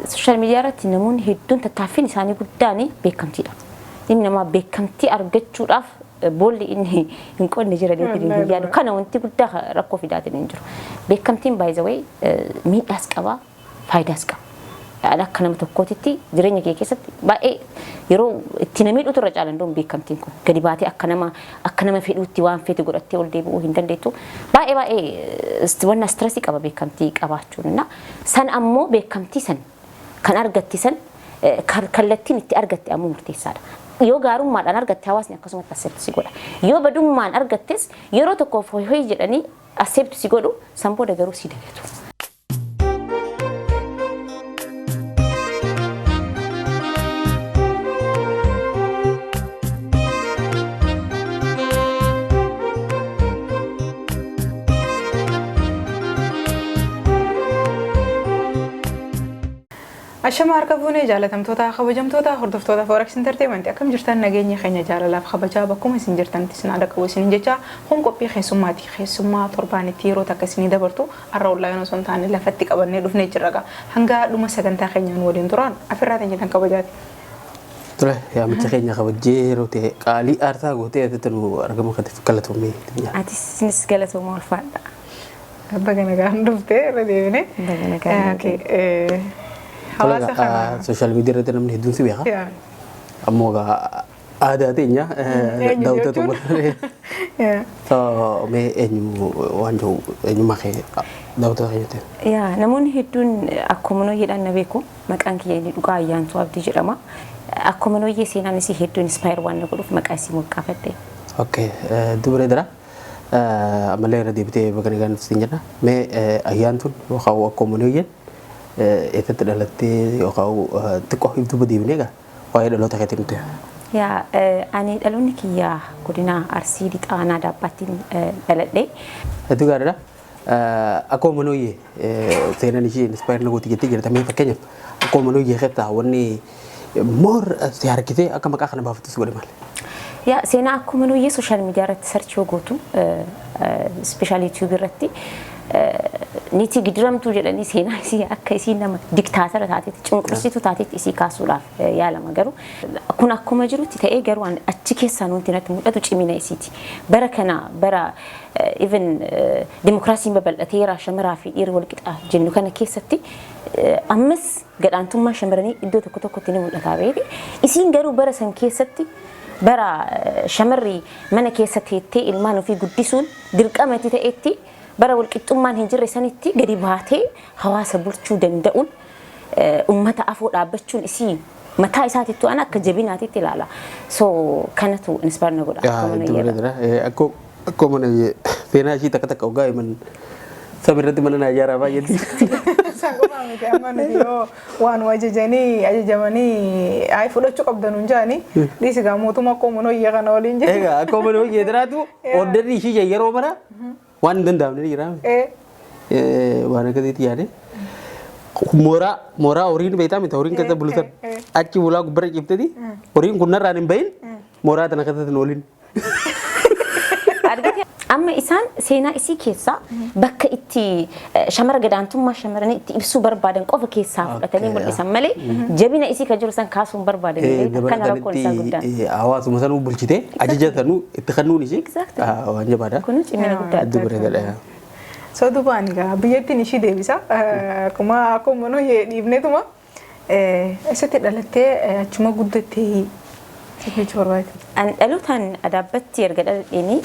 Social media irratti namoonni hedduun tattaaffiin isaanii guddaan beekamtiidha. Inni namaa beekamtii argachuudhaaf boolli inni hin qonne jira jedhee hin yaadu. Kana wanti guddaa rakkoo fidaatiin hin jiru. Beekamtiin, by the way, miidhaas qaba, faayidaas qaba. Ani akka nama tokkootitti jireenya kee keessatti baay'ee yeroo itti na miidhutu irra caala. Ndoon beekamtiin kun gadi baatee akka nama fedhuutti waan feete godhattee ol deebi'uu hin dandeettu. Baay'ee baay'ee wanna stress qaba beekamtii qabaachuun. Na san ammoo beekamtii san kan argatti san kallattiin itti argatte ammoo murteessaadha. Yoo gaarummaadhaan argatte, hawaasni akkasumatti accept si godha. Yoo badummaan argattes, yeroo tokkoof hoyi hoyi jedhanii accept si godhu, san booda garuu si dagatu. Ashama, harka fuunee, jaalatamtoota, kabajamtoota hordoftoota Forex Entertainment, akkam jirtan? Nageenya keenya jaalalaaf kabajaa bakkuma isin jirtanitti isin haadha qabu isin jecha. Kun qophii keessummaati. Keessummaa torbaanitti yeroo takka isinii dabartu har'a ollaa osoo hin taane lafatti qabannee dhufnee jirra. Hanga dhuma sagantaa keenyaan waliin turaan afirraa teenyatan kabajaati. Ture, yaamicha keenya kabajjee yeroo ta'e qaalii aarsaa gootee asitti nu argamu katiif galatoomee. Atis, isinis galatooma, ulfaadha. Baga nagaan dhuftee irra deebine. Baga nagaan. Hawaasa kana Social media irratti namni hedduun si beeka. Ammoo egaa aadaa teenya daawwattoota Eenyu? Mee eenyu waan jiru, eenyummaa kee daawwattoota keenyatti? Yaa, namoonni hedduun akkuma nooyyeedhaan na beeku. Maqaan kiyya inni dhugaa Ayyaantuu Abdii jedhama. Akkuma nooyyee seenaan isii hedduu inspire waan na godhuuf maqaa isii moggaafadhe. Okay, dubara dara ammallee irra deebitee baga nagaan dhufte jedha. Mee Ayyaantuun yookaan akkuma nooyyeen eessatti dhalattee, yookaan xiqqoo duuba deebinee egaa waa'ee dhaloota keetii nuti? Yaa, ani dhaloonni kiyya godina Arsii Lixaa Aanaa Daabbaattiin dhaladhe. Hedduu gaariidha. Akkuma nooyyee seenaan ishee inspire na gooti jettee jirta. Mee fakkeenyaaf akkuma nooyyee keessaa wanni more si harkisee akka maqaa kana baafattu si godhe maali? Yaa, seenaa akkuma nooyyee social media irratti search yoo gootu, especially YouTube irratti, niitii gidiramtuu jedhanii seenaa isii akka isiin nama diktaatara taatetti, cunqursituu taatetti isii kaasuudhaaf yaalama. Garuu kun akkuma jirutti ta'ee, garuu achi keessaan wanti natti mul'atu cimina isiiti. Bara kana, bara even dimokiraasiin babal'ateera, shamaraa fi dhiirri wal qixa jennu kana keessatti, ammas gadhaantummaa shamarranii iddoo tokko tokkotti ni mul'ata beeki. Isiin garuu bara san keessatti, bara shamarri mana keessa teettee ilmaan ofii guddisuun dirqama itti ta'etti, bara walqixxummaan hin jirre sanitti gadi baatee hawaasa bulchuu danda'uun, ummata afoo dhaabbachuun isii mataa isaatittu ana akka jabinaatitti ilaala. So kanatu inspire na godha. Hedduu bareedaadha. Akkuma seenaa ishii takka takka hoggaa himan saba irratti mana naa ijaaraa baay'eetti. Isaan qofaa miti, amma nuti yoo waan ajajanii ajajamanii ayi fudhachuu qabdan hin jaani dhiisi gaa, mootummaa akkuma nooyyee kana waliin jiru. Egaa akkuma nooyyee jiraatu orderri ishii yeroo mara waan hin danda'amne ni jira. Waan akkasiitti yaade. Mooraa horiin beektaa miti, horiin keessa bulutan achi bulaa gubbarra ciifteti, horiin kun narraan hin bahin, mooraa tana keessatti hin oolin. Argite, amma isaan seenaa isii keessaa bakka itti shamara gadaantummaa shamaranii itti ibsuu barbaadan qofa keessaa fudhatanii mul'isan malee jabina isii kan jiru san kaasuu hin barbaadan. Akkana rakkoon isaa guddaan. Hawaasuma sanuu bulchitee ajaja sanuu itti kennuun ishee waan jabaadha. Kun cimina guddaadha. Hedduu bareedaadha. So dubaan egaa biyyattiin ishii deebisa. Akkuma nuyi dhiifnetuma eessatti dhalattee, achuma guddattee jechuu barbaade? Ani dhalootaan Adaabbatti erga dhaladheeni,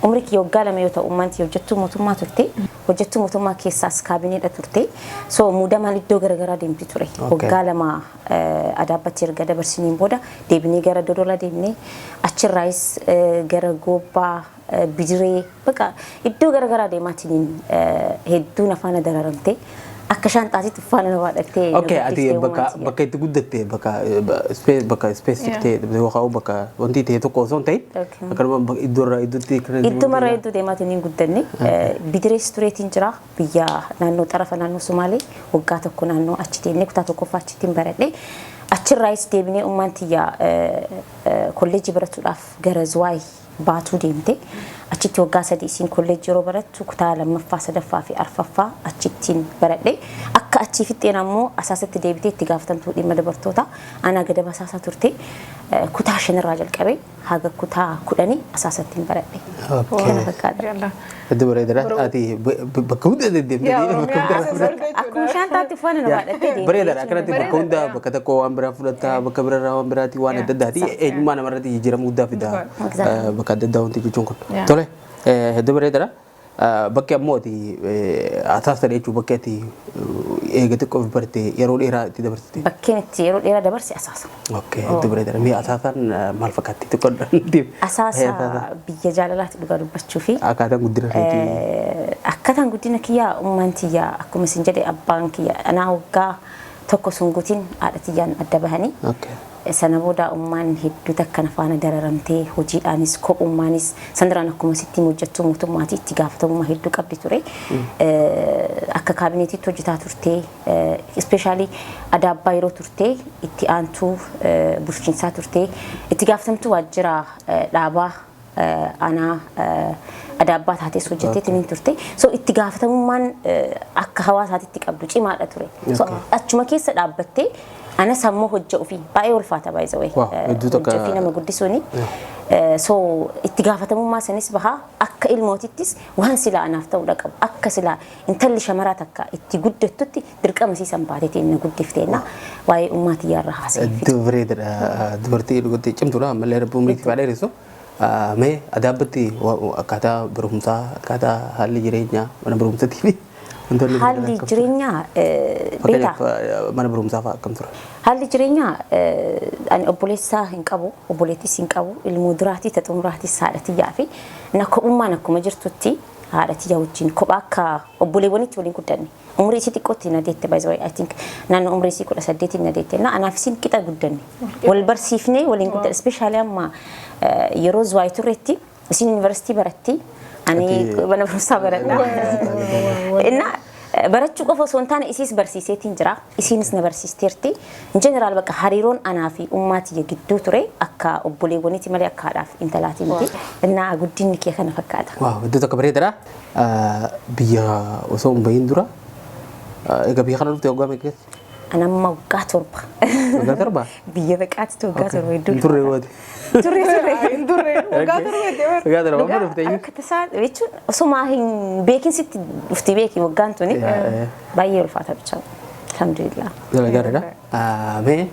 umrii kiyya waggaa 2 yoo ta'u, ummaan tiyya hojjettuu mootummaa turte. Hojjettuu mootummaa keessaas kaabineedha turte. So muudamaan iddoo garaagaraa deemti ture. Waggaa 2 Adaabbatti erga dabarsiniin booda deebinee gara Dodola deemnee, achirraayis gara Goobbaa, Bidiree, bakka iddoo garaagaraa deemaatiin hedduun afaana dararamte, akka shaanxaatitti faana na baadhattee na Okay, ati guddistee bakka uumaan tiyya. Bakka itti guddatte, bakka space, bakka specific ta'e yookaan bakka wanti ta'e tokko osoo hin ta'in akkanuma bakka iddoo irraa iddootti kan Iddoo marraa iddoo deemaatiin hin guddanne. Bidirees tureetiin jira, biyya naannoo xarafa naannoo Sumaalee waggaa 1 naannoo achi deemnee kutaa tokkoffaa achittiin baradhe. Achirraayis deebinee ummaan tiyya kolleejjii baratuudhaaf gara Zuwaay baatuu deemte. Achitti waggaa 3 isiin kolleejjii yeroo barattu kutaa lammaffaa, sadaffaa fi arfaffaa achittiin baradhe. Akka achii fixxeen ammoo Asaasatti deebitee itti gaafatamtuu dhimma dubartoota aanaa Gadab Asaasaa turte. Kutaa 5rraa jalqabee haga kutaa 10 Asaasattiin baradhe. Kana fakkaata. Jalla. Hedduu bareedaadha. Ati bakka hunda deddeemtee Yaa bakka Oromiyaa hunda asas arga jechuudha. Akkuma shaantaatti uffata na baadhattee deemte Bareedaadha. jechuudha. Akkanatti bakka hunda bakka tokko waan biraa fudhatta, bakka biraarraa waan biraati, waan adda addaati. Eenyummaa namarratti jijjiirama guddaa fida. Bakka adda addaa wanti jechuun kun. Tole, hedduu bareedaadha. Bakki ammoo ati Asaasa jechuun bakki ati eega xiqqoo of barte yeroo dheeraa itti dabarsite. Bakkeen itti yeroo dheeraa dabarse Asaasa. Okay, hedduu bareedaadha. Mee Asaasaan maal fakkaatti xiqqoo nuti? Asaasa biyya jaalalaatti dhugaa dubbachuu fi Akkaataan guddina keetii. Akkaataan guddina kiyyaa, ummaan tiyyaa, akkuma isin jedhe, abbaan kiyya anaa waggaa 1 sunguutiin haadha tiyyaan adda bahanii. Sana booda ummaan hedduu takka na faana dararamtee, hojiidhaanis kophummaanis sanirraan akkuma sitti hojjettuu mootummaatii itti gaafatamummaa hedduu qabdi ture. Akka kaabineetiitti hojjetaa turte, especially Adaabbaa yeroo turte itti aantuu bulchiinsaa turte, itti gaafatamtuu waajjira dhaabaa aanaa Adaabbaa taates hojjetteetiin hin turte. So itti gaafatamummaan akka hawaasaatitti qabdu cimaadha ture. So achuma keessa dhaabbattee anas ammoo hojja ofii baay'ee ulfaata, by the way. Wow, hedduu takka- Hojja ofii nama guddisuuni. So itti gaafatamummaa sanis bahaa akka ilmootittis waan silaa anaaf ta'uudha qabu. Akka silaa intalli shamaraa takka itti guddattutti dirqama siisan baateetiin na guddifteenna waa'ee ummaa tiyyaarra haasa'e. Hedduu bareedaadha. Dubartii dhugatti cimtuudha. Ammallee Rabbi umrii siif haa dheeressu. Mee Adaabbatti akkaataa barumsaa, akkaataa haalli jireenyaa mana barumsaatii fi wantoonni Haalli akkam ture? jireenyaa beekaa. Fakkeenyaaf mana barumsaa fa'aa akkam ture? Haalli jireenyaa, ani obboleessaa hin qabu, obboleettis hin qabu, ilmoo duraatii ta xumuraatis haadha tiyyaa fi na kophummaan akkuma jirtutti haadha tiyyaa wajjin kophaa akka obboleewwanitti waliin guddanne. Umurii isii xiqqootti na deette, by the way, I think naannoo umurii isii 18 na deette, na anaaf isiin qixa guddanne. Wal barsiifnee waliin guddanne, especially amma yeroo Zuwaay turretti isiin yuunivarsiitii baratti, ani mana barumsaa baradha. Inna barachuu qofa osoo hin taane isiis barsiiseetiin jira. Isiinis na barsiisteerti. In general bakka hariiroon anaa fi ummaa tiyya gidduu ture akka obboleewwaniiti malee akka haadhaaf intalaatii miti. Innaa guddinni kee kana fakkaata. Wow, iddoo tokko bareedaadha. Biyya osoo hin bahin dura, egaa biyya kana dhufte waggaa meeqa keessa? Ani amma waggaa 7. Waggaa 7? Biyya baqaatti waggaa 7 hedduu. Hin turre waati. Turre turre. Hin turre waggaa 7 deemaa. Waggaa 7 amma dhufte iyyuu. Akka tasaa jechuun osuma hin beekinsitti dhufti, beeki waggaan tuni. Baay'ee ulfaata bichaa. Alhamdulillah. Jala gaariidha. Mee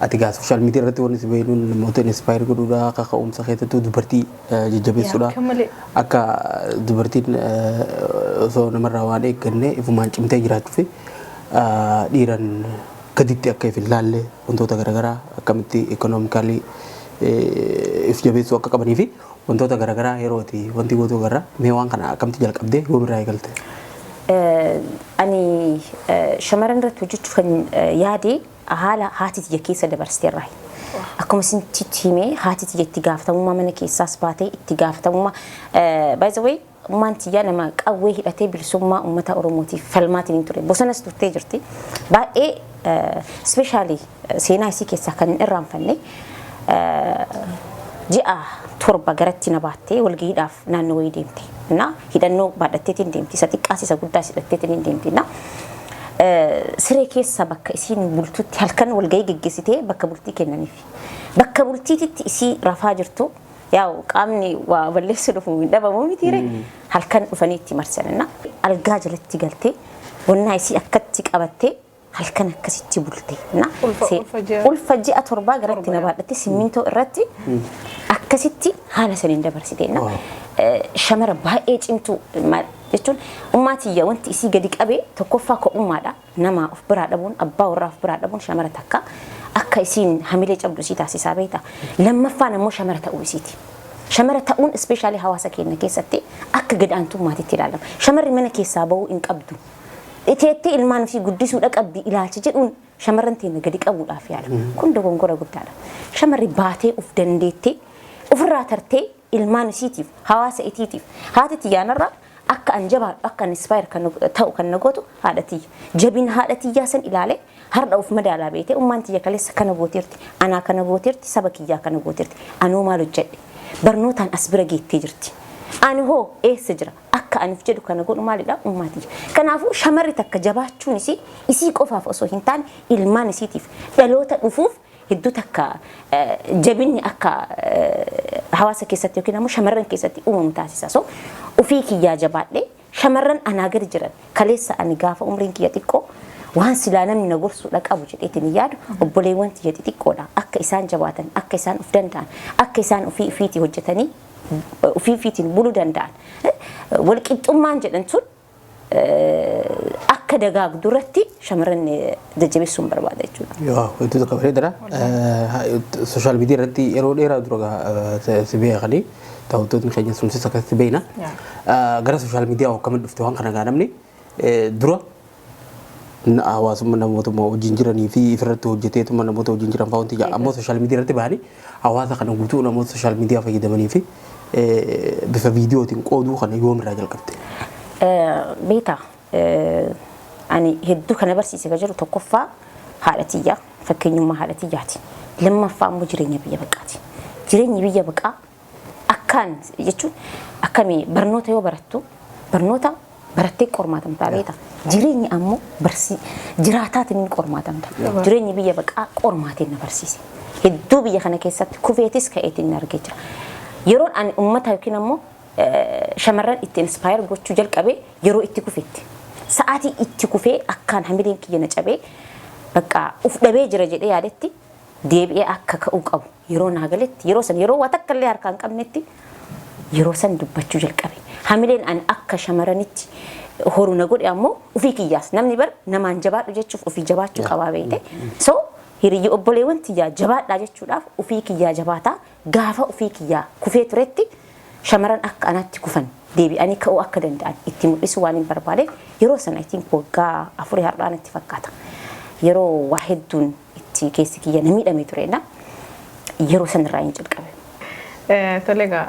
ati gaa social media irratti wanti si beeknuun namoota inspire godhuudha, akka ka'umsa keessattuu dubartii jajjabeessuudha. Akka malee. Akka dubartiin osoo namarraa waan eegganne ifumaan cimtee jiraachuu fi dhiiran gaditti akka if hin laalle, wantoota garaagaraa akkamitti economically if jabeessuu akka qabanii fi wantoota garaagaraa yerooti wanti gootuu agarra. Mee waan kana akkamitti jalqabdee, yoomirraa eegalte? Ani shamarran irratti hojjechuuf kan yaade haala haati tiyya keessa dabarsiteerraa. Akkuma isinitti himee, haati tiyya itti gaafatamummaa mana keessaas baatee itti gaafatamummaa, by the way, ummaan tiyyaa nama qawwee hidhatee bilisummaa uummata Oromootiif falmaatiin hin ture. Bosonas turtee jirti. Baay'ee especially seenaa isii keessaa kan hin irraanfanne, ji'a 7 garatti na baattee walgahiidhaaf naannoo wayii deemte. Na hidhannoo baadhatteetiin deemti. Isa xiqqaas isa guddaas hidhatteetiin hin deemti. Na siree keessa bakka isiin bultutti halkan walgahii geggeessitee bakka bultii kennaniif. Bakka bultiititti isii rafaa jirtu, yaa'u qaamni waa balleessu dhufu hin dhabamu mitiire, halkan dhufanii itti marsanina. Algaa jalatti galtee wannaa isii akkatti qabattee halkan akkasitti bulte. Na Ulfa ulfa ji'a 7 garatti na baadhatte, simmintoo irratti akkasitti haala saniin dabarsite. Na shamara baay'ee cimtuu jechuun ummaa tiyya wanti isii gadi qabee tokkoffaa ko'ummaadha. Nama of biraa dhabuun, abbaa warraa of biraa dhabuun shamara takka akka isiin hamilee cabdu isii taasisaa beekta. Lammaffaan ammoo shamara ta'uu isiiti. Shamara ta'uun especially hawaasa keenya keessatti akka gad aantummaatitti ilaalama. Shamarri mana keessaa bahuu hin qabdu. Iteettee ilmaan ofii guddisuudha qabdi ilaalcha jedhuun shamarran teenya gadi qabuudhaaf yaala. Kun dogongora guddaadha. Shamarri baatee of dandeettee ofirraa tartee ilmaan isiitiif, hawaasa isiitiif, haati tiyyaanarraa akka an jabaadhu, akka an inspire kan ta'u kan na gootu haadha tiyya. Jabina haadha tiyyaa san ilaalee har'a of madaalaa beetee, ummaan tiyya kaleessa kana gooteerti, anaa kana gooteerti, saba kiyyaa kana gooteerti, anoo maal hojjedhe? Barnootaan as bira geettee jirti. Ani hoo eessa jira? Akka aniif jedhu kana godhu maalidha? Ummati. Kanaafuu shamarri takka jabaachuun isii isii qofaaf osoo hin taane ilmaan isiitiif, dhaloota dhufuuf hedduu takka jabinni akka hawaasa keessatti yookiin ammoo shamarran keessatti uumamu taasisa. So ofii kiyyaa jabaadhee shamarran anaa gadi jiran, kaleessa ani gaafa umriin kiyya xiqqoo waan silaa namni na gorsuudha qabu jedheetiin hin yaadu, obboleewwan tiyya xixiqqoodha, akka isaan jabaatan, akka isaan of danda'an, akka isaan ofii ofiitii hojjetanii ofii ofiitiin buluu danda'an, walqixxummaan jedhan sun akka dagaagu duratti shamarran jajjabeessuun barbaada jechuudha. Yoo, hedduu tokko bareedaadha. Social media irratti yeroo dheeraa dura si beekanii, daawwattoonni keenya sunis akkasitti beekna. Gara social media akkamitti dhufte? Waan kana gaa namni dura hawaasummaa namoota wajjin jiranii fi ifirratti hojjeteetuma namoota wajjin jiran fa'aa wanti jira. Ammoo social media irratti bahanii hawaasa kana guutuu namoota social media fayyadamanii fi bifa viidiyootiin qooduu kana yoomirraa jalqabde? Beekaa, ani hedduu kana barsiise ka jiru tokkoffaa haadha tiyyaa, fakkeenyummaa haadha tiyyaati. Lammaffaa immoo jireenya biyya baqaati. Jireenyi biyya baqaa akkaan jechuun akkamii, barnoota yoo barattu barnoota barattee qormaatamtaa beekta. Jireenyi ammoo barsi jiraataatiin ni qormaatamta. Jireenyi biyya baqaa qormaatiin na barsiise. Hedduu biyya kana keessatti kufeetis ka'eetiin na argee jira. Yeroon ani uummata yookiin ammoo shamarran itti inspire gochuu jalqabe yeroo itti kufetti. Sa'aatii itti kufee akkaan hamileen kiyya na cabee bakka uf dhabee jira jedhee yaadetti, deebi'ee akka ka'uu qabu yeroo naa galetti, yeroo san, yeroo waa takka illee harkaa hin qabnetti, yeroo san dubbachuu jalqabe. Hamileen ani akka shamarranitti horu na godhe ammoo ofii kiyyaas, namni bar namaan jabaadhu jechuuf ofii jabaachuu qabaa beekte. So hiriyyi obboleewwan tiyyaa jabaadhaa jechuudhaaf ofii kiyyaa jabaataa, gaafa ofii kiyyaa kufee turetti shamarran akka anaatti kufan deebi'anii ka'uu akka danda'an itti mul'isuu waan hin barbaadeef, yeroo sana, I think waggaa 4 har'aa natti fakkaata. Yeroo waa hedduun itti keessi kiyya na miidhame turedha. Yeroo sanarraa hin jalqabe. Tole egaa,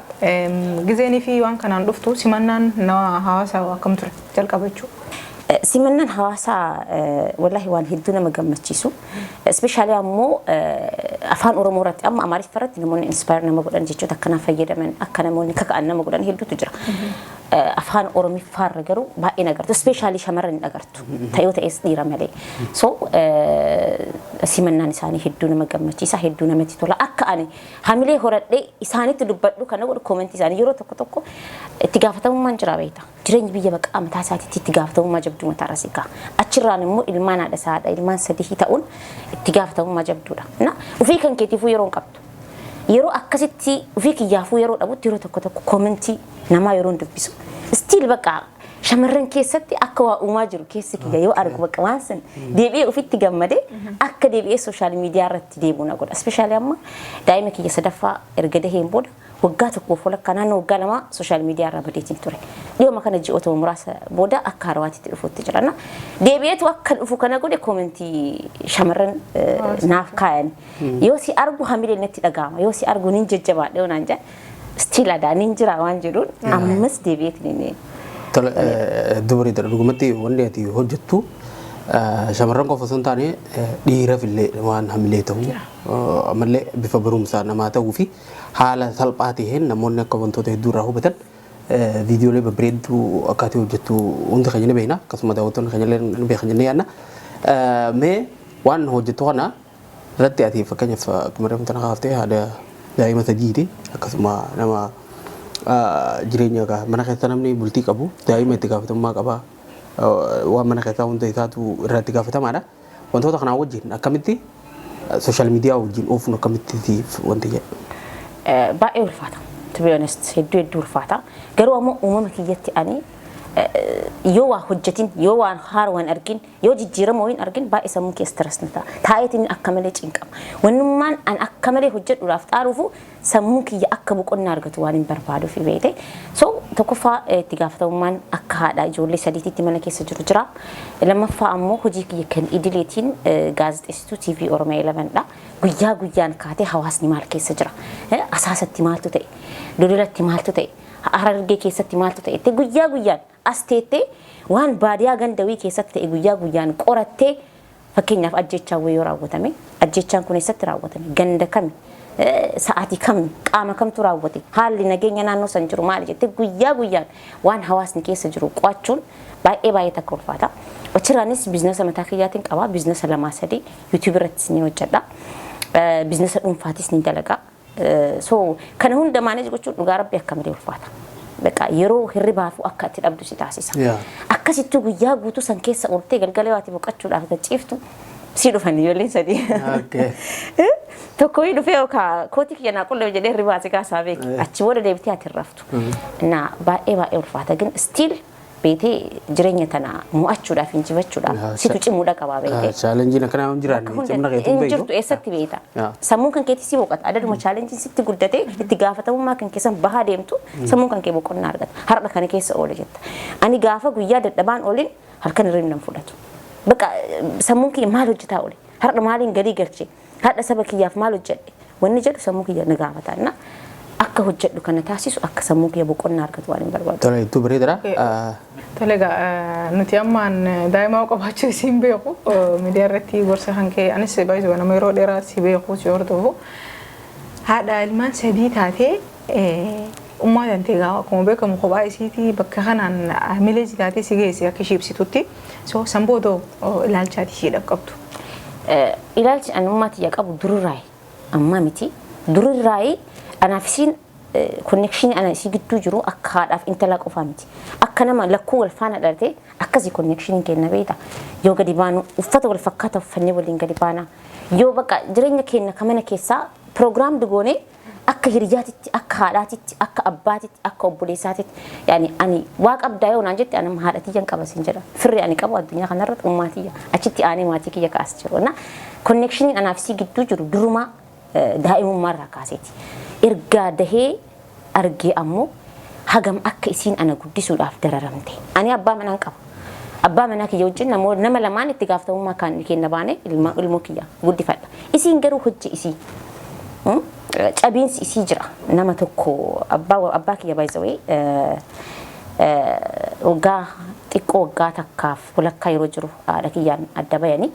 gizeenii fi waan kanaan dhuftu simannaan nama hawaasaa akkam ture jalqaba jechuudha? Simannaan hawaasaa wallahi waan hedduu nama gammachiisu. Especially ammoo afaan Oromoo irratti, amma Amaariffa irratti namoonni inspire nama godhan, jechoota akkanaa fayyadaman, akka namoonni kaka'an nama godhan hedduutu jira. Afaan Oromiffaarra garuu baay'ee agartu. Especially shamarran hin agartu. Ta'ee ta'es dhiira malee. So simannaan isaanii hedduu nama gammachiisa, hedduu namatti tola. Akka ani hamilee horadhee isaanitti dubbadhu kana godhu comment isaanii yeroo tokko tokko. Itti gaafatamummaan jira beekta. Jireenyi biyya baqaa mataa isaatiitti itti gaafatamummaa jabduu mataa irra siqaa. Achirraan immoo ilmaan haadha isaadha, ilmaan sadii ta'uun itti gaafatamummaa jabduudha. Na ofii kan keetiifuu yeroo hin qabdu. Yeroo akkasitti ofii kiyyaafuu yeroo dhabutti, yeroo tokko tokko comment namaa yeroo hin dubbisu. Still bakka shamarran keessatti akka waa uumaa jiru keessi kiyya yoo argu, bakka waan san deebi'ee ofitti gammadee akka deebi'ee social media irratti deebi'u na godha. Especially amma daa'ima kiyya sadaffaa erga daheen booda waggaa tokkoof walakkaa, naannoo waggaa 2 social media irraa badeetiin ture. Dhiyooma kana ji'oota muraasa booda akka haarawaatitti dhufuutti jira. Deebi'eetu akka dhufu kana godhe comment shamarran naaf kaayan. Yoo si argu hamileen natti dhaga'ama. Yoo si argu nin jajjabaadha yoo naan jedhan, still adaa nin jira waan jedhuun ammas deebi'eetiin inni. Tole, dubareedha. Dhugumatti wanni ati hojjettu shamarran qofa osoo hin taane dhiiraaf illee waan hamilee ta'u, ammallee bifa barumsaa namaa ta'uu fi haala salphaa ta'een namoonni akka wantoota hedduu irraa hubatan viidiyoolee babbareedduu akka ati hojjettu hundi keenya ni beekna, akkasuma daawwattoonni keenya illee ni beekan jennee yaadna. Mee waan hojjettu kana irratti ati fakkeenyaaf akkuma reefu tana kaaftee haadha daa'ima sadiiti, akkasuma nama jireenya mana keessa namni bultii qabu daa'ima itti gaafatamummaa qaba, waan mana keessaa hunda isaatu irratti gaafatamaadha. Wantoota kanaa wajjin akkamitti social media wajjin oofuun akkamitti siif wanti jedhu? Baay'ee ulfaata. To be honest, hedduu hedduu ulfaata. Garuu ammoo uumama kiyyatti ani yoo waa hojjetin, yoo waan haara waan argin, yoo jijjiirama wayiin argin, baay'ee sammuu kee stress na ta'a. Taa'eetiin akka malee cinqama. Wannummaan an akka malee hojjedhuudhaaf xaaruufu sammuu kiyya akka boqonnaa argatu waan hin barbaaduuf beekte. So tokkoffaa itti gaafatamummaan akka haadha ijoollee sadiititti mana keessa jiru jira. Lammaffaa ammoo hojii kiyya kan idileetiin gaazexeessituu TV Oromiyaa 11 dha. Guyyaa guyyaan kaatee hawaasni maal keessa jira? Asaasatti maaltu ta'e? Dodolatti maaltu ta'e? Harargee keessatti maaltu ta'e? Itti guyyaa guyyaan as teettee waan baadiyaa gandawii keessatti ta'e guyyaa guyyaan qorattee, fakkeenyaaf ajjechaan wayii yoo raawwatame, ajjechaan kun eessatti raawwatame? Ganda kami? Sa'aatii kam, qaama kamtu raawwate, haalli nageenya naannoo san jiru maali jettee guyyaa guyyaan waan hawaasni keessa jiru qo'achuun baay'ee baay'ee takka ulfaata. Achirraanis business mataa kiyyaatiin qaba. Business lamaa sadii YouTube irrattis ni hojjedha. Business dhuunfaatis ni dalaga. So kana hunda manage gochuun dhugaa Rabbi akka malee ulfaata. Beqa yeroo hirribaafuu akka itti dhabdu si taasisa. Akkasittuu guyyaa guutuu san keessa ooltee galgala waati boqochuudhaaf ciiftu si dhufan ijoolleen sadii. Tokko dhufee yookaan kootii kiyya naa qullee jedhee hirribaa si kaasaa beeki. Achi booda deebitee ati hin raftu. Na baay'ee baay'ee ulfaata. Gin still beetee jireenya tana mo'achuudhaaf, injifachuudhaaf situ cimuudha qabaa beetee. Challengeiin akkanaa hin jiraanne cimna keetu hin jirtu eessatti beeta. Sammuun kan keetii si boqota. Adaduma challengeiin sitti guddatee itti gaafatamummaa kan keessan bahaa deemtu sammuun kan kee boqonnaa argata. Har'a kana keessa oole jetta. Ani gaafa guyyaa dadhabaan oolin halkan hirribni nan fudhatu. Bakka sammuun kiyya maal hojjetaa oole? Har'a maaliin galii galche? Har'a saba kiyyaaf maal hojjedhe? Wanni jedhu sammuu kiyya na gaafata. Na akka hojjedhu kana taasisu akka sammuu kiyya boqonnaa argatu waan hin barbaadu. Tole, hedduu bareedaadha. Tole, egaa nuti ammaan daa'ima qabaachuu isiin beeku miidiyaa irratti gorsa kan kee anis baay'ee nama yeroo dheeraa si beeku, si hordofu, haadha ilmaan sadii taatee ummaa tantee gaa akkuma beekamu kophaa isiitii bakka kanaan mileeji taatee si geesse akka ishee ibsitutti, so san booda ilaalchaati isheedhaaf qabdu. Ilaalchi ani ummaa tiyya qabu durirraayi, ammaa miti. Durirraayi anaaf isiin connection ana isii gidduu jiru akka haadhaaf intalaa qofaa miti. Akka nama lakkuu wal faana dhalate akkasii connectioniin kenna beekta. Yoo gadi baanu uffata wal fakkaataa uffannee waliin gadi baana. Yoo bakka jireenya keenya ka mana keessaa program goonee akka hiriyaatitti, akka haadhaatitti, akka abbaatitti, akka obboleessaatitti, yaani ani waa qabdaa yoo naan jette, ani haadha tiyyan qaba siin jedha. Firri ani qabu addunyaa kanarratti ummaa tiyya. Achitti aanee maatii kiyya kaas jiru. Na connectioniin anaaf isii gidduu jiru durumaa daa'imummaarraa kaaseeti. Ergaa dahee argee ammoo hagam akka isiin ana guddisuudhaaf dararamte. Ani abbaa manaan qaba. Abbaa manaa kiyya wajjin nama lamaan itti gaafatamummaa kan kenna baane ilmoo kiyya guddifadha. Isiin garuu hojii isii. Cabiinsi isii jira. Nama tokko abbaa kiyya baay'isawee waggaa xiqqoo, waggaa takkaaf walakkaa yeroo jiru haadha kiyyaan adda bayanii,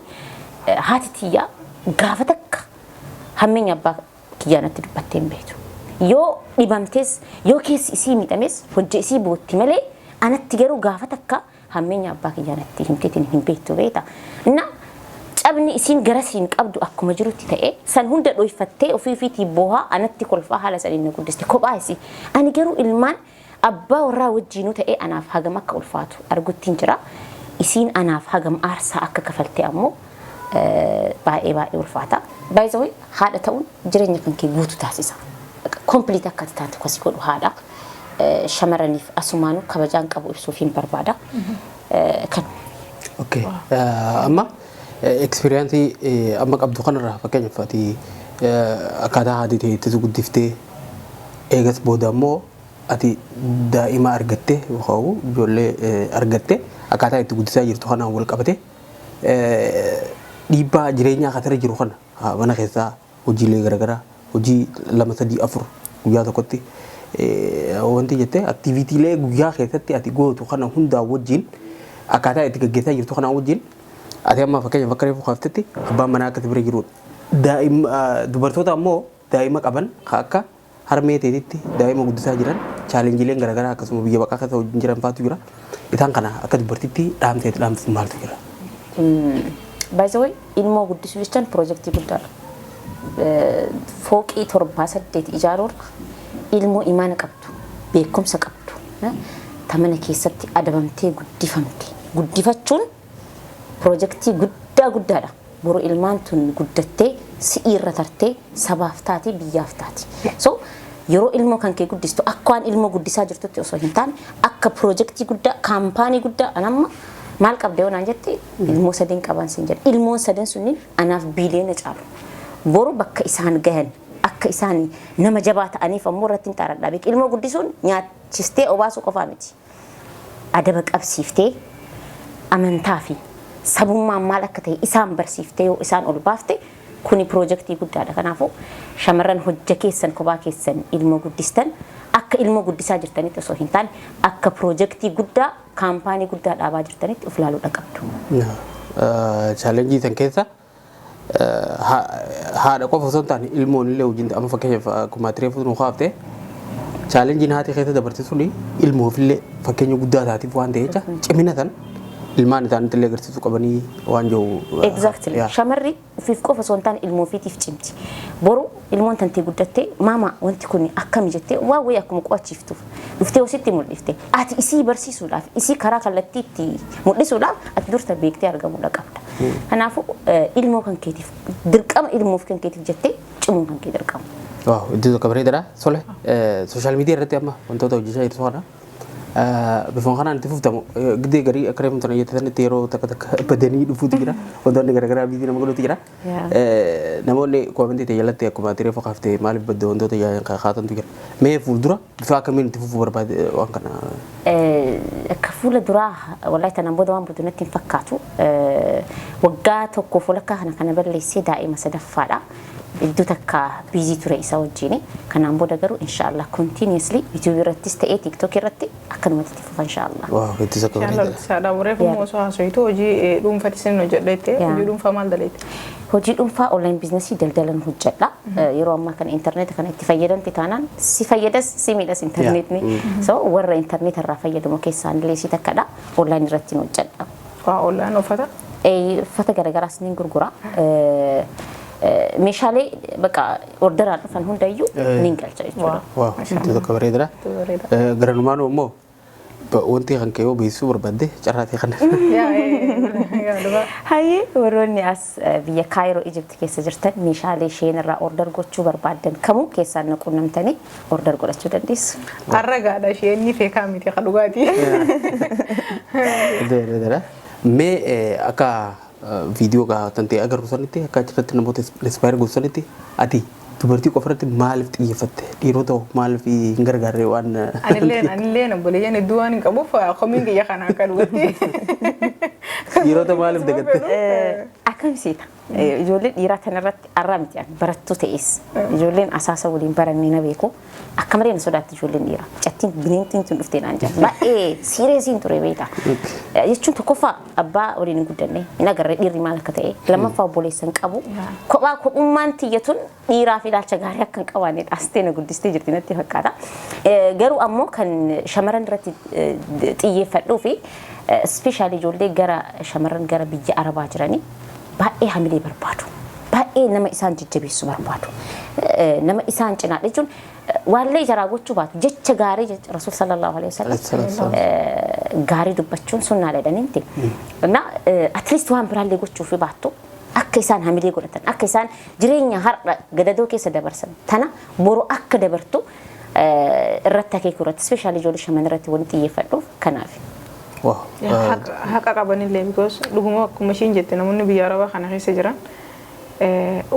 haati tiyyaa gaafa takka hammeenya abbaa kiyyaa natti dubbattee hin beektu. Yoo dhibamtes, yoo keessi isii miidhames, hojii isii bootti malee anatti garuu gaafa takka hammeenya abbaa kiyyaa natti himteetiin hin beektu beekta. Na cabni isiin garasiin qabdu akkuma jirutti ta'e, san hunda dhoyfattee ofii ofiitii boohaa anatti kolfaa haala saniin na guddiste kophaa isii. Ani garuu ilmaan abbaa warraa wajjiinuu ta'ee anaaf hagam akka ulfaatu arguttiin jira. Isiin anaaf hagam aarsaa akka kafalte ammoo baay'ee baay'ee ulfaata. Baay'ee haadha ta'uun jireenya kan kee guutuu taasisa. Complete akka ati taatu kasi godhu haadha. Shamarraniif asumaanuu kabajaan qabu ibsuuf hin barbaada. Kan. Okay. Amma experience amma qabdu kanarraa, fakkeenyaaf ati akkaataa haati ta'e guddiftee, eegas booda ammoo ati daa'ima argatte yookaan ijoollee argatte, akkaataa itti guddisaa jirtu kanaan wal qabate, dhiibbaa jireenyaa katara jiru kana, mana keessaa hojiilee garaagaraa, hojii lama, sadii, afur guyyaa tokkotti wanti jettee, activitylee guyyaa keessatti ati gootu kana hundaa wajjin, akkaataa itti gaggeessaa jirtu kanaa wajjin, ati amma fakkeenyaaf akka reefu kaaftetti abbaan manaa akkasi bira jirudha. Daa'ima dubartoota ammoo daa'ima qaban akka harmee teetitti daa'ima guddisaa jiran, challengeleen garaagaraa akkasuma biyya baqaa keessa wajjin jiran faatu jira. Isaan kana akka dubartitti dhaamteeti dhaamtu maaltu jira? By the way, ilmoo guddisuu jechaan piroojeektii guddaadha. Fooqii torbaa saddeet ijaaruurra ilmoo imaana qabdu, beekumsa qabdu, ta mana keessatti adabamtee guddifamte guddifachuun piroojeektii guddaa guddaadha. Boru ilmaan tun guddattee si'ii irra tartee sabaaf taati, biyyaaf taati. So yeroo ilmoo kan kee guddistu akka waan ilmoo guddisaa jirtutti osoo hin taane akka piroojeektii guddaa, kaampaanii guddaa. Anamma maal qabda yoo naan jette, ilmoo sadeen qaban siin jedha. Ilmoon sadan sunniin anaaf biiliyoona caalu. Boru bakka isaan gahan akka isaan nama jabaa ta'aniif ammoo irratti hin xaaradhaa beek. Ilmoo guddisuun nyaachistee obaasuu qofaa miti. Adaba qabsiiftee, amantaa fi sabummaan maal akka ta'e isaan barsiiftee yoo isaan ol baafte, kuni piroojeektii guddaadha. Kanaafuu shamarran hojja keessan kophaa keessan ilmoo guddistan akka ilmoo guddisaa jirtanitti osoo hin taane akka piroojeektii guddaa, kaampaanii guddaa dhaabaa jirtanitti of ilaaluudha qabdu. Challenge san keessa Haadha qofa osoo hin taane ilmoon illee wajjin, amma fakkeenyaaf akkuma tiree nu kaaftee, challenge iin haati keessa dabarte suni ilmoofillee fakkeenya guddaa taatiif waan ta'e jecha, cimina tan ilmaan isaaniitti illee agarsiisuu qabanii waan jiru. Exactly. Shamarri ofiif qofa osoo hin taane ilmoo ofiitiif cimti. Boru ilmoon tantee guddattee, "Maama, wanti kun akkami?" jettee waan wayii akkuma qo'achiiftuuf dhuftee ositti mul'ifte. Ati isii barsiisuudhaaf, isii karaa kallattiitti mul'isuudhaaf ati dursa beektee argamuudha qabda. Kanaafuu ilmoo kan keetiif dirqama, ilmoof kan keetiif jettee cimuun kan kee dirqama. Waaw, iddoo tokko bareedaadha. Sole, social media irratti amma wantoota hojjechaa jirtu kana bifuma kanaan itti fuftamu gidee garii akka reefu tana jettanitti yeroo takka takka badanii dhufuutu jira. Wantoonni garaagaraa busy nama godhutu jira. Namoonni comment ii ta'e jalatti akkuma ati reefu kaaftee maaliif badde wantoota kaatantu jira. Mee fuuldura bifa akkamiin itti fufuu barbaade waan kana? Akka fuula duraa wallahi tanaan booda waan booda natti hin fakkaatu. Waggaa tokkoof walakkaa kana balleessee daa'ima sadaffaadha. Iddoo takka busy ture isa wajjin. Kanaan booda garuu inshaallah continuously YouTube irrattis ta'ee TikTok irratti akkanumatti itti fufa inshaallah. Waaw, itti isa Inshallah saadha reefu osoo haasoftu hojii dhuunfaatti isin hojjedheette, hojii dhuunfaa maal daleette? Hojii dhuunfaa online business ii daldalan hojjedha. Yeroo ammaa kana intarneeta kana itti fayyadamte taanaan si fayyadas si miidhas intarneetni. So warra intarneeta irraa fayyadamu keessaan illee si takkadha. Online irratti hojjedha. Waa online uffata? Uffata garagaraas ni gurgura. Meeshaalee bakka order aan dhufan hundayyuu ni galcha jechuudha. Waaw, itti tokko bareedaadha. Garanumaan immoo wanti kan kee yoo beeksisuu barbaadde carraatii kana. Hayyee, warroonni as biyya Kaayiroo, Ijipti keessa jirtan, meeshaalee isheen irraa order gochuu barbaaddan kamuu keessaan na quunnamtanii order godhachuu dandeessu. Arragaadha isheen inni feekaa miti ka dhugaatii. Bareedaadha. Mee akka viidiyoo tan ta'e agarru sanitti, akka achirratti namoota inspire godhu sanitti, ati dubartii qofa irratti maaliif xiyyeeffatte? Dhiirota maaliif hin gargaarre waan? Anilleen obboleeyyan hedduu waan hin qabuuf komiin kiyya kana akka dhugatti. Dhiirota maaliif dagatte? Akkam seeta? Ijoolleen dhiiraa tanarratti arraa miti, ani barattuu ta'es ijoolleen asaasa waliin barannee na beeku, akka malee na sodaatti ijoolleen dhiiraa. Cattiin bineentiin tun dhuftee naan jedhan. Baay'ee serious iin ture beektaa. Jechuun tokkoffaa abbaa waliin hin guddanne, hin agarre dhiirri maal akka ta'e, lammaffaa obboleessa hin qabu. Kophaa kophummaan tiyya tun dhiiraaf ilaalcha gaarii akka hin qabaanne dhaastee na guddistee jirti natti fakkaata. Garuu ammoo kan shamarran irratti xiyyeeffadhuu fi especially ijoollee gara shamarran gara biyya Arabaa jiranii baay'ee hamilee barbaadu. Baay'ee nama isaan jajjabeessu barbaadu. Nama isaan cinaa jechuun waallee jaraa gochuu baatu jecha gaarii, jecha Rasuul sallallahu alaihi wasallam gaarii dubbachuun sunnaadha jedhaniinti. Na at least waan biraallee gochuu fi baattu akka isaan hamilee godhatan, akka isaan jireenya har'a gadadoo keessa dabarsan tana boru akka dabartu irratti akeekuu irratti, especially ijoollee shamarran irratti wanti xiyyeeffadhuuf kanaaf. Haqa qabanillee, because dhuguma akkuma ishiin jette namoonni biyya Arabaa kana keessa jiran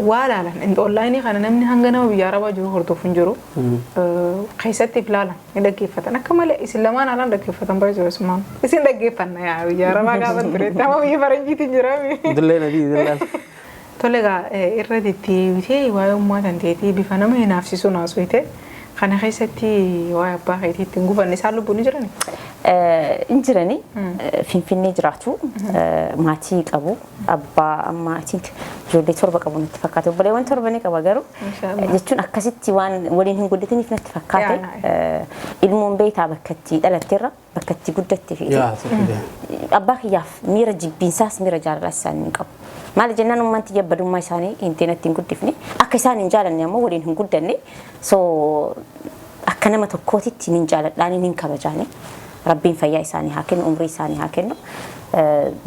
waa laalan online ii kana, namni hanga nama biyya Arabaa jiru hordofu hin jiru. Keessatti ilaalan ni dhaggeeffatan akka malee, isin lamaan haalaan dhaggeeffatan baay'ee isumaan isin dhaggeeffanna yaa biyya Arabaa gaafa turetti, amma biyya faranjiitiin jiraame. Dillee nadii dillaan. Tole egaa, irra deddeebitee waa'ee ummaa tan ta'eetii bifa nama hinaafsisuun haasofte kana keessatti waa'ee abbaa keetii ittiin gufanne, isaan lubbuun ni jirani? In jirani, Finfinnee jiraatu, maatii qabu, abbaa amma I think ijoollee torba qabu natti fakkaate, obboleewwan torba ni qaba, garuu jechuun akkasitti waan waliin hin guddatiniif natti fakkaate, ilmoon beektaa bakka itti dhalatteerra bakka itti guddatte fi abbaa kiyyaaf miira jibbiinsaas miira jaalalaas isaan hin qabu. Maali jennaan, uummanni yabbadummaa isaanii hin ta'in hin guddifne, akka isaan hin jaalanne ammoo waliin hin guddanne, so akka nama tokkootitti nin jaaladhaani, nin kabajaani. Rabbiin fayyaa isaanii haa kennu, umrii isaanii haa kennu.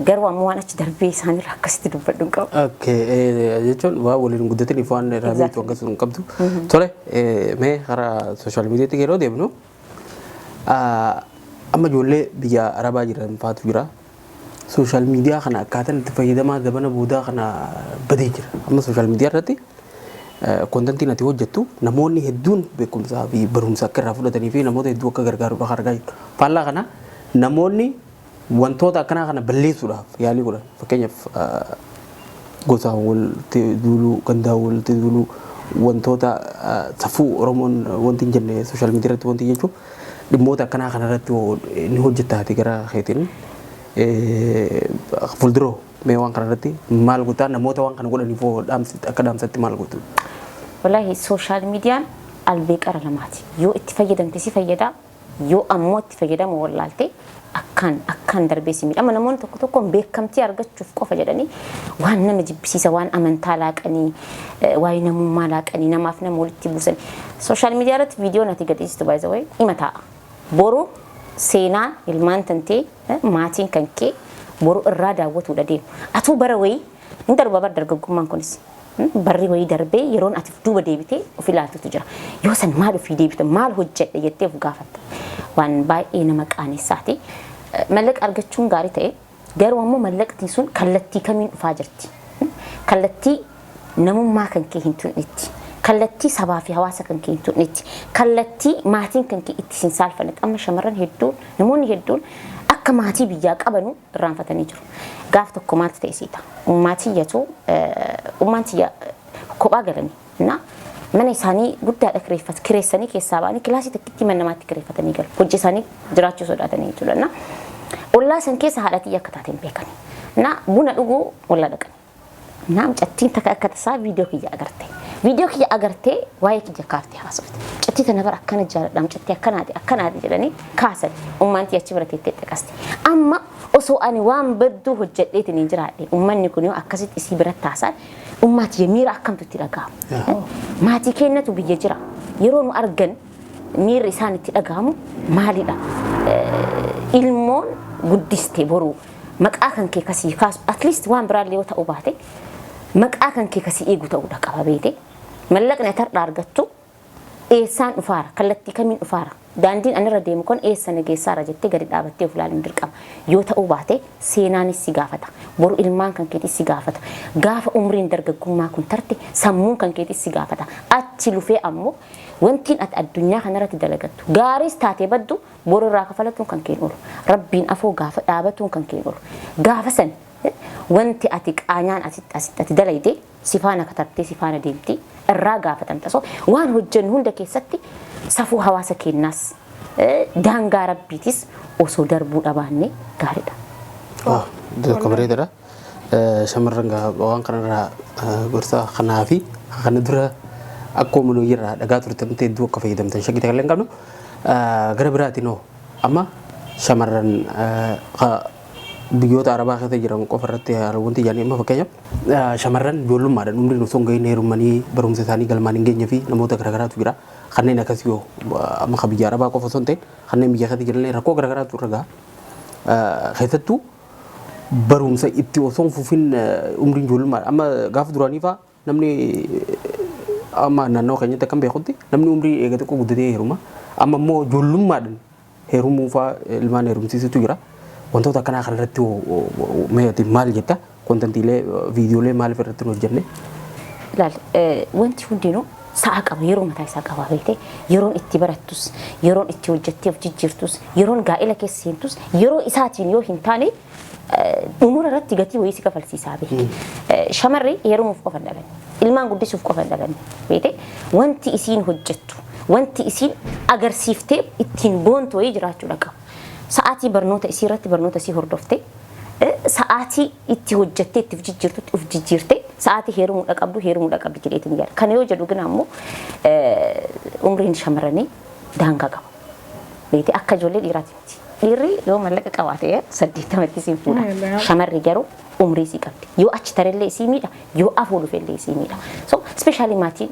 Garuu ammoo waan achi darbee isaaniirra akkasitti dubbadhu hin qabu. Okay, jechuun waan waliin guddataniif waan irraa beektu akkasuma hin qabdu. Tole, mee karaa social media tti yeroo deemnu, amma ijoollee biyya Arabaa jiran faatu jira. Social media kana akkaataan itti fayyadamaa zabana boodaa kana badee jira. Amma social media irratti content iin ati hojjettu namoonni hedduun beekumsaa fi barumsa akka irraa fudhatanii fi namoota hedduu akka gargaaruudhaaf argaa jiru. Faallaa kana namoonni wantoota akkanaa kana balleessuudhaaf yaalii godhan. Fakkeenyaaf gosaan walitti duuluu, gandaan walitti duuluu, wantoota safuu Oromoon wanti hin jenne social media irratti wanti jechuun dhimmoota akkanaa kana irratti ni hojjettaati gara keetiin. Fuulduroo Mee waan kana irratti maal gootaa, namoota waan kana godhaniif hoo akka dhaamsatti maal gootu? Wallahi, social mediaan albee qara lamaati. Yoo itti fayyadamte si fayyada, yoo ammoo itti fayyadamu wallaalte akkaan akkaan darbee si miidha. Amma namoonni tokko tokko beekamtii argachuuf qofa jedhanii waan nama jibbisiisa, waan amantaa laaqanii, waa'ee namummaa laaqanii, namaaf nama walitti buusan. Social media irratti viidiyoon ati gadhiistu, by the way, ima taa'a. Boru seenaan ilmaan tantee, maatiin kan kee boru irraa daawwatuudha deemu. Atuu bara wayii hin darba bara dargaggummaan kunis. Barri wayii darbee yeroon ati duuba deebitee of ilaaltutu jira. Yoo san maal ofii deebite, maal hojjedhe jettee of gaafatta. Waan baay'ee nama qaanessaati. Mallaqa argachuun gaarii ta'e, garuu ammoo mallaqni sun kallattii kamiin dhufaa jirti? Kallattii namummaa kan kee hin tunnetti. Kallattii sabaa fi hawaasa kan kee hin tunnetti. Kallattii maatiin kan kee itti sin saalfannetti. Amma shamarran hedduun, namoonni hedduun akka maatii biyyaa qabanu irraanfatanii jiru. Gaaf tokko maaltu ta'e siita? Ummaan tiyya kophaa galanii na mana isaanii guddaadha kireeffat kireessanii keessaa ba'anii kilaasii tokkitti mana namaatti kireeffatanii galu. Hojii isaanii jiraachuu sodaatanii jechuudha. Na ollaa san keessa haadha tiyya akka taate hin beekani. Na buna dhuguu ollaa dhaqani. Na mucattiin takka akka tasaa viidiyoo kiyya agarte. Viidiyoo kiyya agartee waa'ee kiyya kaaftee haasofte. "Mucattii tana bara akkana jaaladha, mucattii akkanaati akkanaati" jedhanii kaasan. Ummaan tiyya achi bira teettee dhaqaste. Amma osoo ani waan badduu hojjedheetiin hin jiraadhe, ummanni kun yoo akkasitti isii biratti haasa'an, ummaa tiyya miira akkamtu itti dhaga'ama? Maatii keenyatu biyya jira. Yeroo nu argan miirri isaan itti dhaga'amu maalidha? Ilmoon guddiste boruu maqaa kan kee kasii kaasu, at least waan biraallee yoo ta'uu baate, maqaa kan kee kasii eegu ta'uudha qaba beete. Mallaqni ati har'a argattu eessaan dhufaara, kallattii kamiin dhufaara, daandiin ani irra deemu kun eessa na geessaara jettee gadi dhaabattee of ilaaluun dirqama. Yoo ta'uu baate seenaanis si gaafata, boru ilmaan kan keetis si gaafata. Gaafa umriin dargaggummaa kun tarte sammuun kan keetis si gaafata. Achi lufee ammoo wantiin ati addunyaa kanarratti dalagattu gaariis taatee baddu boru irraa kafalatuun kan keen oolu, Rabbiin afoo gaafa dhaabatuun kan keen oolu. Gaafa san wanti ati qaanyaan asitti asitti ati dalayde si faana katabtee si faana deemti, irraa gaafatamta. So waan hojjennu hunda keessatti safuu hawaasa keenyaas, daangaa Rabbiitis osoo darbuu dhabaanne gaariidha. Tokko bareedaadha. Shamarran waan kanarraa gorsa kanaa fi kana dura akkuma nuyi irraa dhagaa turtan hedduu akka fayyadamtan shakkii takka illee hin qabnu. Gara biraatiin hoo, amma shamarran biyyoota Arabaa keessa jiran qofa irratti wanti jedhanii, amma fakkeenyaaf shamarran ijoollummaadhaan umriin osoo hin gahin heerumanii barumsa isaanii galmaan hin geenye fi namoota garaagaraatu jira. Kanneen akkasii yoo amma kan biyya Arabaa qofa osoo hin ta'in kanneen biyya keessa jiran rakkoo garaagaraatu irra gaha. Keessattuu barumsa itti osoo hin fufin umriin ijoollummaadha. Amma gaafa duraanii fa'aa namni amma naannoo keenyatti akkam beekutti namni umrii eega xiqqoo guddatee heeruma. Amma immoo ijoollummaadhaan heerumuu fa'aa ilmaan heerumsiisutu jira. Wantoota akkanaa kanarratti mee maal jetta? Contentiilee, viidiyoolee maaliif irratti hin hojjenne? Ilaal, wanti hundinuu sa'a qaba, yeroo mataa isaa qaba beekte. Yeroon itti barattus, yeroon itti hojjettee of jijjiirtus, yeroon gaa'ela keessa seentus yeroo isaatiin yoo hin taane dhumura irratti gatii wayii si kafalsiisaa beekte. Shamarri heerumuuf qofa hin dhalanne, ilmaan guddisuuf qofa hin dhalanne beekte. Wanti isiin hojjettu, wanti isiin agarsiiftee ittiin boontu wayii jiraachuudha qaba. Sa'aatii barnoota isii irratti barnoota isii hordoftee, sa'aatii itti hojjettee itti of jijjiirtutti of jijjiirtee, sa'aatii heerumuudha qabdu heerumuudha qabdi jedheetiin yaada. Kana yoo jedhu gina ammoo umriin shamarranii daangaa qaba. Beekte, akka ijoollee dhiiraati miti. Dhiirri yoo mallaqa qabaate 80tti siin fuudha. Shamarri garuu umrii isii qabdi. Yoo achi tarellee isii miidha, yoo afuu dhufellee isii miidha. So especially maatiin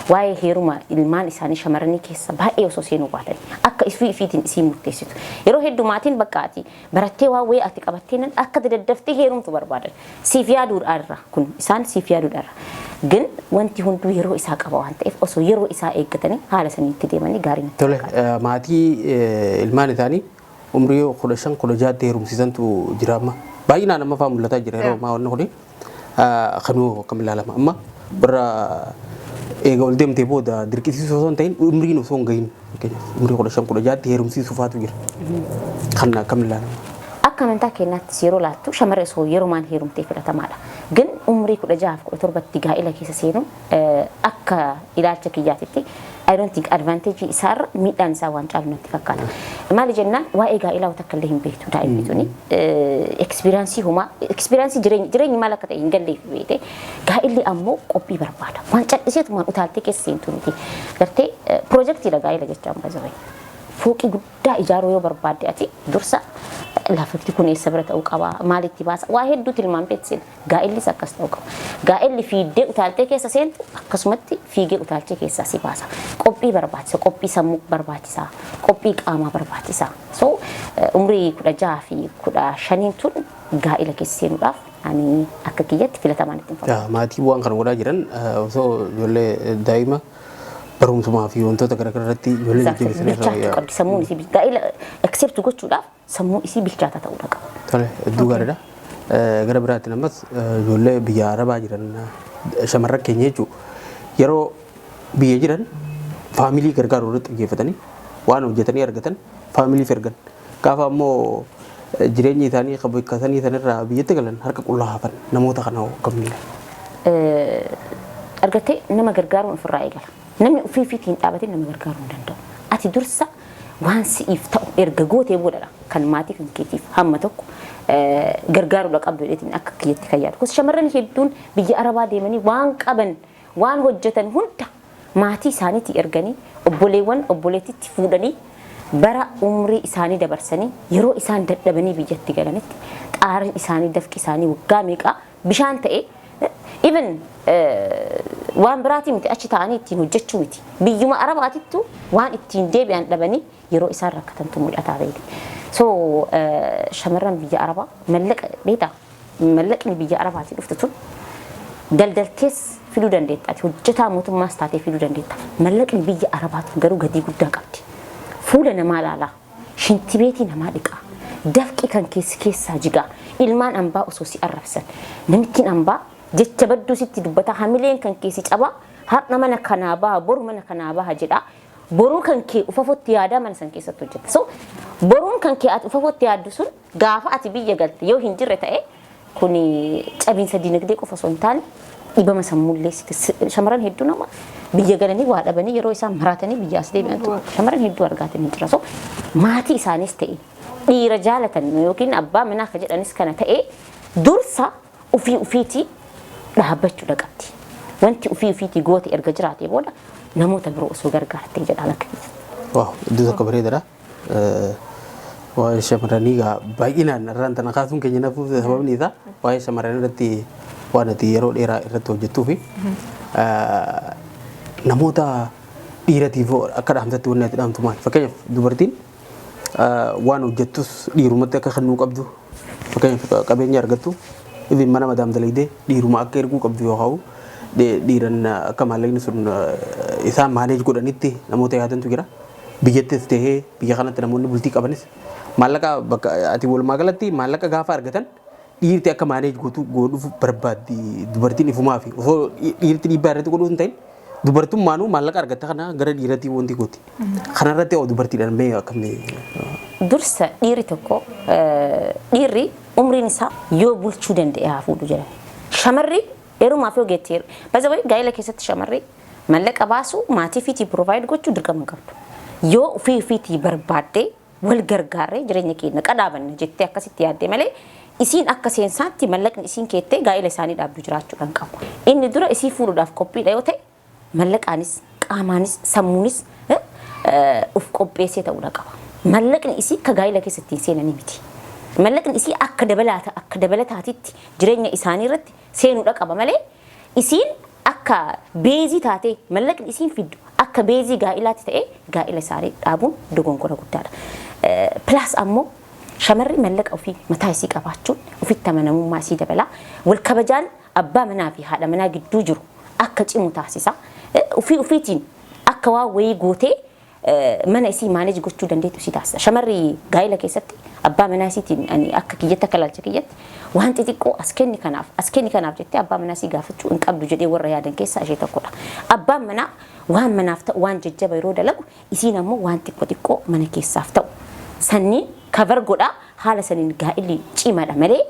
waa'ee heeruma ilmaan isaanii shamarranii keessa baay'ee osoo seenuu baatan, akka ifii ifiitiin isii murteessitu. Yeroo hedduu maatiin bakka ati barattee waa wayii ati qabattee nan akka daddaftee heerumtu barbaadan. Siif yaaduudhaarra kun isaan siif yaaduudhaarra. Gin wanti hunduu yeroo isaa qaba waan ta'eef, osoo yeroo isaa eeggatanii haala saniitti deemanii gaarii natti Tole, maatii ilmaan isaanii umrii 15 16tti heerumsiisantu jira amma. Baay'inaan amma fa'aa mul'ataa jira yeroo ammaa wanni kuni. Kanuu akkam ilaalama? Amma warra eega ol deemtee booda dirqisiisuu osoo hin ta'in, umriin osoo hin gahin, fakkeenyaaf umrii 15 16tti heerumsiisuu faatu jira. Kan akkam ilaalama? Akka amantaa keenyaattis yeroo laattu shamarri osoo yeromaan heerumtee filatamaadha. Gin Umrii 16f 17tti gaa'ila keessa seenuun akka ilaalcha kiyyaatitti, I don't think, advantage isaarra miidhaan isaa waan caalu natti fakkaata. Maali jennaan, waa'ee gaa'ilaa takka illee hin beektu daa'imni tuni. Experience homaa, experience jireenyi maal akka ta'e hin galleef beekte. Gaa'illi ammoo qophii barbaada. Waan calliseetumaan utaaltee keessa seentu miti. Gartee piroojeektiidha gaa'ila jechaan baay'ee. Fooqii guddaa ijaaruu yoo barbaadde, ati dursa lafti kun eessa bira ta'uu qaba, maalitti baasa, waa hedduu tilmaamtee seena. Gaa'illis akkas ta'uu qaba. Gaa'illi fiiddee utaaltee keessa seentu akkasumatti fiigee utaalchee keessaa si baasa. Qophii barbaachisa, qophii sammuu barbaachisa, qophii qaamaa barbaachisa. So umrii 16 fi 15n tun gaa'ila keessa seenuudhaaf ani akka kiyyatti filatamaan itti fakkaata. Maatii waan kana godhaa jiran osoo ijoollee daa'ima barumsumaa fi wantoota garaagaraa irratti ijoollee jajjabeessanii irra bilchaachuu qabdi. Sammuun isii gaa'ila accept gochuudhaaf sammuu isii bilchaataa ta'uu qaba. Tole, hedduu gaariidha. Gara biraatti ammas ijoollee biyya Arabaa jiran, shamarran keenya jechuudha. Yeroo biyya jiran family gargaaruu irratti xiyyeeffatanii waan hojjetanii argatan familyf ergan. Gaafa ammoo jireenya isaanii qabeessanii sanirraa biyyatti galan harka qullaa hafan, namoota kana akkamiin? Argattee, nama gargaaruun ofirraa eegala. Namni ofii ofiitiin dhaabatee nama gargaaruu hin danda'u. Ati dursa waan si'iif ta'u erga gootee boodadha kan maatii kan keetiif hamma tokko gargaaruudha qabdu jedheetiin akka kiyyatti kan yaadu. Shamarran hedduun biyya Arabaa deemanii waan qaban, waan hojjetan hunda maatii isaaniitti erganii, obboleewwan obboleettitti fuudhanii, bara umrii isaanii dabarsanii, yeroo isaan dadhabanii biyyatti galanitti xaariin isaanii, dafqi isaanii waggaa meeqaa bishaan ta'e, even waan biraatii miti, achi ta'anii ittiin hojjechuu miti, biyyuma Arabaatittu waan ittiin deebi'an dhabanii yeroo isaan rakkatantu mul'ataa ta'e. So shamarran biyya Arabaa, mallaqa beektaa, mallaqni biyya Arabaatii dhuftu tun daldaltees fiduu dandeetta, ati hojjetaa mootummaas taatee fiduu dandeetta. Mallaqni biyya Arabaatu garuu gatii guddaa qabdi. Fuula namaa laalaa, shintibeetii namaa dhiqaa, dafqi kan keessi keessaa jigaa, ilmaan ambaa osoo si arrabsan, namittiin ambaa jecha badduu sitti dubbata, hamileen kan keessi cabaa, har'a mana kanaa baha, boru mana kanaa baha jedha. Boruu kan kee ufafotti yaadaa mana san keessatti hojjeta. So boruun kan kee ati ufafotti yaaddu sun gaafa ati biyya galte yoo hin jirre ta'e, kuni cabiinsa dinagdee qofa osoo hin taane dhibama sammuullee. Shamarran hedduu nama biyya galanii waa dhabanii yeroo isaan maraatanii biyya as deebi'antu shamarran hedduu argaatanii jira. So maatii isaanis ta'e, dhiira jaalatan yookiin abbaa manaa akka jedhanis kana ta'e, dursa ofii ofiitii dhaabbachuudha qabdi. Wanti ofii ofiitii goote erga jiraatee booda namoota biroo osoo gargaartee jedhaan akka Waaw, iddoo tokko bareedaadha. Waa'ee shamarranii egaa baay'inaan irraan tana kaasuun keenya nafuuf, sababni isaa waa'ee shamarranii irratti waan ati yeroo dheeraa irratti hojjettuu fi namoota dhiiratiif akka dhaamsatti wanni ati dhaamtu maali? Fakkeenyaaf, dubartiin waan hojjettus dhiirumatti akka kennuu qabdu, fakkeenyaaf qabeenya argattu even mana madaam dalagdee dhiiruma akka erguu qabdu yookaan dhiiran akka maallaqni sun isaan manage godhanitti namoota yaadantu jira. Biyyattis tahee biyya kanatti namoonni bultii qabanis maallaqa bakka ati walumaa galatti maallaqa gaafa argatan dhiirti akka manage gootu godhuuf barbaaddi dubartiin ifumaa fi osoo dhiirti dhiibbaa irratti godhuu hin ta'in, dubartummaanuu maallaqa argatte kana gara dhiiratii wanti gooti. Kanarratti hoo dubartiidhaan mee akkamii? Dursa dhiirri tokko, dhiirri umriin isaa yoo bulchuu danda'e haa fuudhu jedhan. Shamarri heerumaaf yoo geette, baza gaa'ela keessatti shamarri mallaqa baasu, maatii fiitii provide gochuu dirqama hin qabdu. Yoo ofii ofiitii barbaaddee, wal gargaarree jireenya keenya qadhaabanna jettee akkasitti yaaddee malee, isiin akka seensaatti mallaqni isiin keettee gaa'ela isaanii dhaabdu jiraachuudhaan qabu. Inni dura isii fuudhuudhaaf qophiidha yoo ta'e, mallaqaanis, qaamaanis, sammuunis uf qopheessee ta'uudha qaba. Mallaqni isii akka gaa'ela keessatti hin seenanii miti. Mallaqni isii akka dabalataatitti jireenya isaanii irratti seenuudha qaba malee, isiin akka base taatee, mallaqni isiin fiddu akka base gaa'ilaatti ta'ee gaa'ila isaanii dhaabuun dogongora guddaadha. Plus ammoo shamarri mallaqa ofii mataa isii qabaachuun ofitti amanamummaa isii dabalaa, wal kabajaan abbaa manaa fi haadha manaa gidduu jiru akka cimu taasisa. Ofii ofiitiin akka waa wayii gootee mana isii manage gochuu dandeettu isii taasisa. Shamarri gaa'ela keessatti abbaa manaa isiitiin ani akka kiyyatti, akka ilaalcha kiyyatti, waan xixiqqoo as kenni kanaaf, as kenni kanaaf jettee abbaa manaa isii gaafachuu hin qabdu jedhee warra yaadan keessaa ishee tokkodha. Abbaan manaa waan manaaf ta'u, waan jajjaba yeroo dalagu, isiin ammoo waan xiqqoo xiqqoo mana keessaaf ta'u sanniin cover godhaa, haala saniin gaa'illi cimaadha malee.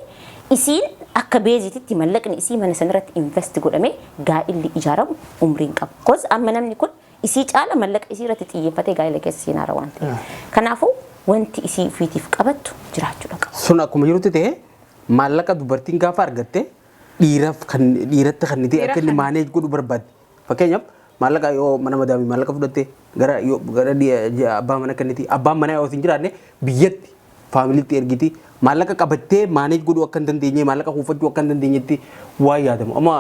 Isiin akka beezititti mallaqni isii mana sanarratti invest godhamee gaa'illi ijaaramu umriin qabu. 'Cause amma namni kun isii caala mallaqa isii irratti xiyyeeffatee gaa'ila keessa seenaara waan ta'eef. Kanaafuu wanti isii ofiitiif qabattu jiraachuudha qaba. Sun akkuma jirutti ta'e, maallaqa dubartiin gaafa argatte dhiiraaf kan dhiiratti kennitee akka inni manage godhu barbaadde. Fakkeenyaaf, maallaqa yoo mana madaamii maallaqa fudhatte gara yoo gara abbaa mana kenniti, abbaan manaa yoo hin jiraanne biyyatti familytti ergiti. Maallaqa qabattee manage godhuu akka hin dandeenye, maallaqa kuufachuu akka hin dandeenyetti waan yaadamu. Amma